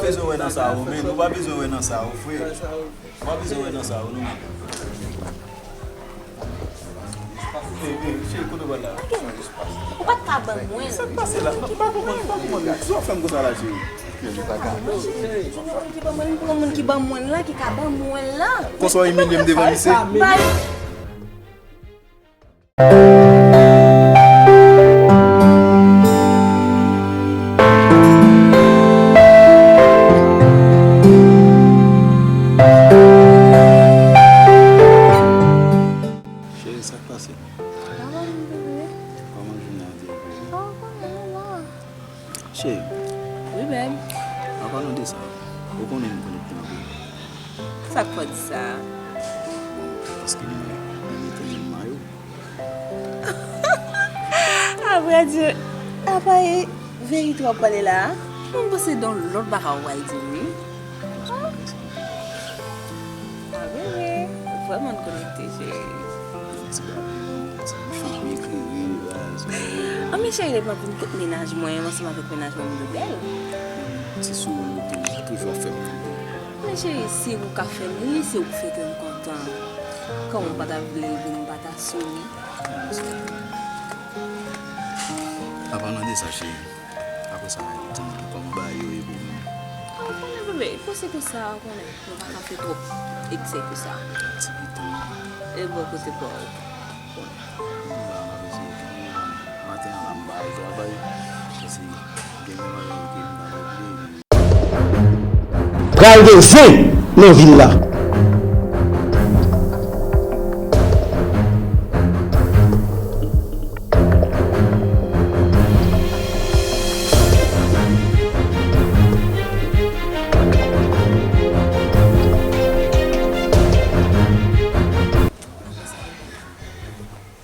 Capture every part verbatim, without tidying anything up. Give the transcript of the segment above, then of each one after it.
Bezwen wè nan sa yo, men nou pa bezwen wè nan sa yo, frè. Nou pa bezwen wè nan sa yo, non. Ey, ey, cheri, kote w pral la? Ou pa t ka ban mwen l. Sa k pase la? M pa konprann, m pa konprann. Sa w fè m konsa la, cheri? Moun ki ban mwen, moun ki ban mwen la, ki ka ban mwen la. Konsa w imilye m devan misye? Bay. Cheri, sa k pase? Kòman jounen an te ye? Cheri. Wi, bèb. An palan de sa, ou konnen m konekte anpil. Sa k fè w di sa? Paske m, m mete men m mayo. Apre di, apa e verite w ap pale la a? Mwen panse se yon lòt bagay w pral di m, wi. A, bebe, ou vrèman konekte, cheri. Ti bagay, ti bouch ou byen klere, raz. An, men cheri, depi m ap vin kot mennaj mwen, ansanm avèk mennaj mwen, m vin bèl. Ti souri ou toujou, toujou ap fè m kontan. Men cheri, se ou k ap fè m ri, se ou k fè kè m kontan. Kòman m pa ta vle vin, m pa ta souri? An palan de sa, cheri, apre sa, di m kòman bagay yo ye pou ou menm? Ou konnen, bebe, panse konsa, ou konnen, nou pa ka fè twòp eksè ke sa. Ti pitan. E bò kote pa w? Bon. M la, m ap eseye tounen la. Maten an la, m bay travay. Paske gen yon bagay ke m pa vle bliye. Pral gen zen nan vil la.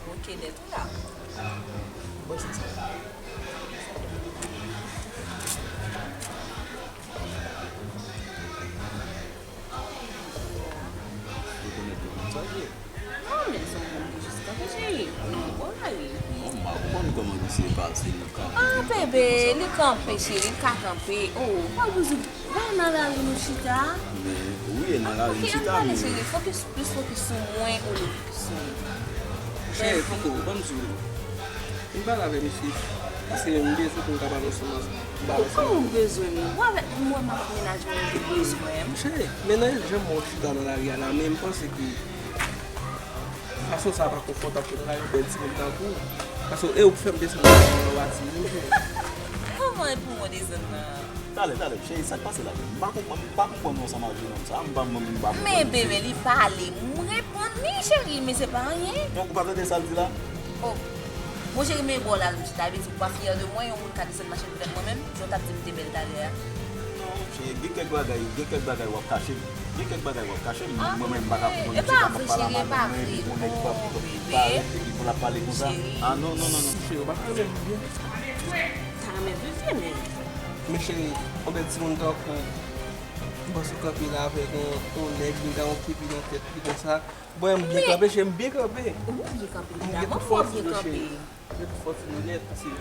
Manke nèt wi la. Rekonèt yo konn sa vre. Non, men se yon moun ki jis kanpe, cheri. Non, bon, la, wi. Non, m pa konprann kòman misye pase, li kanpe. Ah, bebe, li kanpe, cheri, li ka kanpe. Oh, pa bezwen, pa nan lari nou chita. Men, wi, e nan lari nou chita, men. Cheri, fokis, plis fokis sou mwen olye Cheri, pito, ban m di w, m pale avè misye. Paske m bezwen pou m ka pale ansanm avè l. Kòman w bezwen m? Ou avèk mwen, m avèk mennaj mwen, m te bezwen m. Cheri, men nan jan m wè w chita nan lari a la, men m panse ke fason sa a pa konfòtab pou travay yon bèl timoun tankou w. Paske e ou k fè m desann nan lari a, w atire m, cheri. Kòman e pou mwen desann nan? Talè, talè, cheri, sa k pase la menm? M pa konprann, m pa konprann nou ansanm ak jenòm sa a, m pa, m, m pa konprann misye. Men bebe, li pale, m reponn li, cheri, men se pa anyen. Donk, ou pa tande sa l di la? Oh. Bon, cheri, men bò la, nou chita, vle di ou pa fyè de mwen, yon moun ka desann mache pou tèt mwen menm, jan w t ap di m te bèl talè a. Non, cheri, gen kèk bagay, gen kèk bagay w ap kache m. Gen kèk bagay w ap kache m, mwen menm, m pa ka konprann misye kòman ap pale a madanm mwen, epi pou nèg pa, pa, epi pou l ap pale konsa. Ah, non, non, non, non. Cheri, ou pa ka renmen byen. Ta renmen viv byen, men. Men cheri, yon bèl timoun tankou w, m panse w kanpe la avèk yon, yon nèg, li gen yon kepi nan tèt li konsa. Bon, m byen kanpe, cheri, m byen kanpe. Ou byen kanpe, m gen tout fòs mwen, cheri. M gen tout fòs mwen nèt, paske m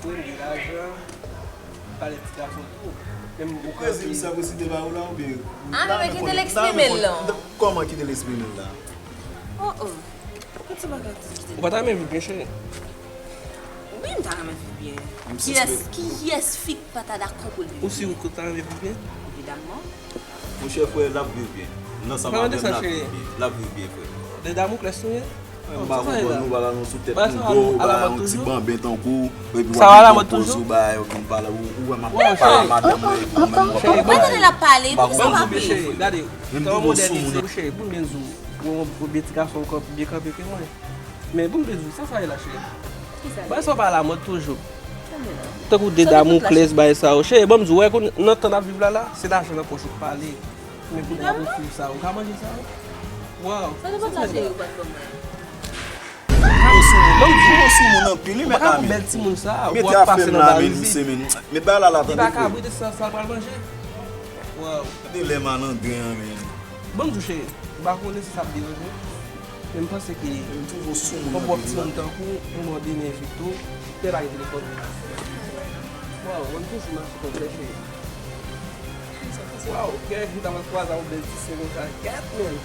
fre, m gen lajan, m pale ti gason tou. Men m kanpe. Ou kwè se misye ap resite ba ou la, oubyen? Ah, men kite l eksprime l, non. Kòman kite l eksprime l la? Oh, oh. Yon ti bagay ti kite l. Ou pa ta renmen viv byen, cheri? Wi, m ta renmen viv byen. Kiyès, kiyès fi k pa ta dakò pou l viv byen? Ou si ou ta renmen viv byen? Evidamman. Monchè, frè, l ap viv byen. Nan sa madanm, l ap viv byen. L ap viv byen, frè. De Damoklès nou ye? M pa konprann nou, bagay nou sou tèt nou gwo, bagay nou ti banben tankou, epi w ap mete yon poz ou bagay, ou vin pale, ou, ou wè m ap pale a madanm mwen, epi ou menm w ap pale. Ou pa tande l ap pale, poukisa w pa pale? Gade, menm pou w sou moun. Cheri, pou m byen di w, ou, ou byen ti gason, ou byen kanpe ke mwen. Men bon, bezou, sa sa ye la, cheri? Bagay sa yo pa alamòd toujou. Tankou de Damoklès, bagay sa yo. Cheri, ban m di w, wè, nan tan n ap viv la, la, se lajan nan pòch ou k pale. Men pou w ap ofri sa, ou ka manje sa yo? Waw. Sa depann sa, cheri, ou pa t ban mwen. Ou sou moun, ou sou moun anpil, wi, mèt Amèn. Ou pa ka pou bèl timoun sa, ou ap pase nan barizi. Met bagay la la, tande, frè. Li pa kabrit, e sa, sa l pral manje. Waw. Tande lè malandren an, men. Ban m di w, cheri, m pa konnen si sa ap deranje w, men m panse ke yon pwòp timoun tankou w, yon mò de men vit ou, tè pa gen telefòn. Waw, mwen m toujou mache konplè, cheri. Waw, kèk jou ta pral kwaze avè w bèl ti sè konsa. Gad, men.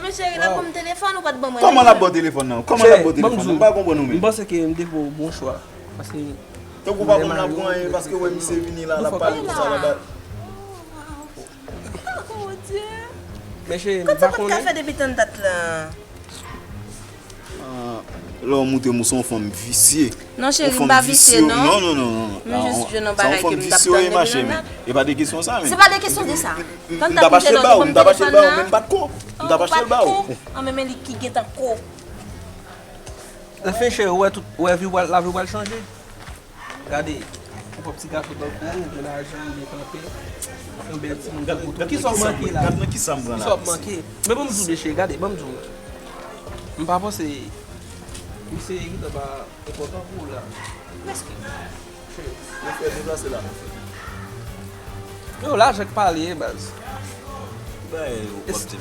Men cheri, l ap ban m telefòn, ou pa t ban mwen. Kòman l ap ba w telefòn nan? Kòman l ap ba w telefòn nan? M pa konprann ou menm. M panse ke m te fè yon bon chwa. Paske tankou pa konn l ap pran anyen, paske wè misye vini la, l ap pale konsa la. Men cheri, m pa konnen. Kote sa pa t ka fè depi tann dat la? Ah, lè w montre m ou se yon fanm visye. Non, cheri, m pa visye, non. Non, non, non, non. M jis jwenn yon bagay ke m t ap tann depi lontan. E pa de kesyon sa, men. Se pa de kesyon de sa. M t ap achte l ba ou, m t ap achte l ba ou, men m pa t ko. M t ap achte l ba ou. An, men, men li ki gentan ko. Anfen, cheri, ou wè tout, ou wè vi w pral, lavi w pral chanje. Gade, ou pran ti gason tankou ou, gen lajan, ou byen kanpe, yon bèl timoun tankou tou. Kisa w manke la? Gad nan kisa m pran la. Kisa w ap manke? Men ban m di w, mesye, gade, ban m di w. M pa panse misye gentan pa enpòtan pou ou la. Prèske. Cheri, mwen fè deplase la. Yo, lajan k pale, baz.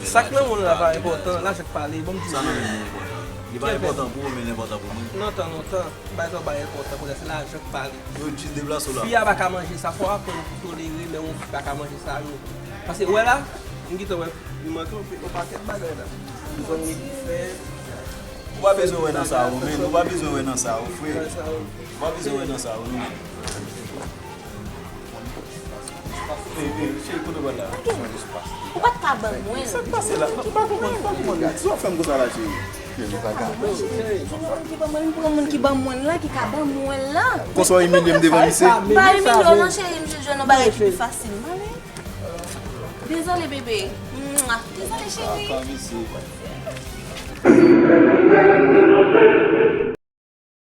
Sa k nan mond la pa enpòtan, lajan k pale, ban m di w. Sa nan mond lan enpòtan. Li pa enpòtan pou ou, men l enpòtan pou mwen. Nan tan lontan, bagay sa yo pa enpòtan, kounye a se lajan k pale. Yo jis deplase w la. Fi a pa ka manje sa, fò w aprann pou tolere lè yon fi pa ka manje sa yo. Paske, wè la, m gentan wè, li manke yon, yon pakèt bagay la. Li konn li fè. Ou pa bezwen wè nan sa yo, men. Ou pa bezwen wè nan sa yo, frè. Ou pa bezwen wè nan sa yo, non. Ey, ey, cheri, kote w pral la? Ou pa t ka ban mwen l. Sa k pase la? M pa konprann, m pa konprann. Kisa w ap fè m konsa la, cheri? Cheri, m pa ka. Cheri, m pran moun ki ban mwen, m pran moun ki ban mwen la, ki ka ban mwen la. Konsa w imilye m devan misye? M pa imilye w non, cheri, m jis jwenn yon bagay ki pi fasil. M ale. Dezole, bebe. Mwa. Dezole, cheri. Apa, mesye.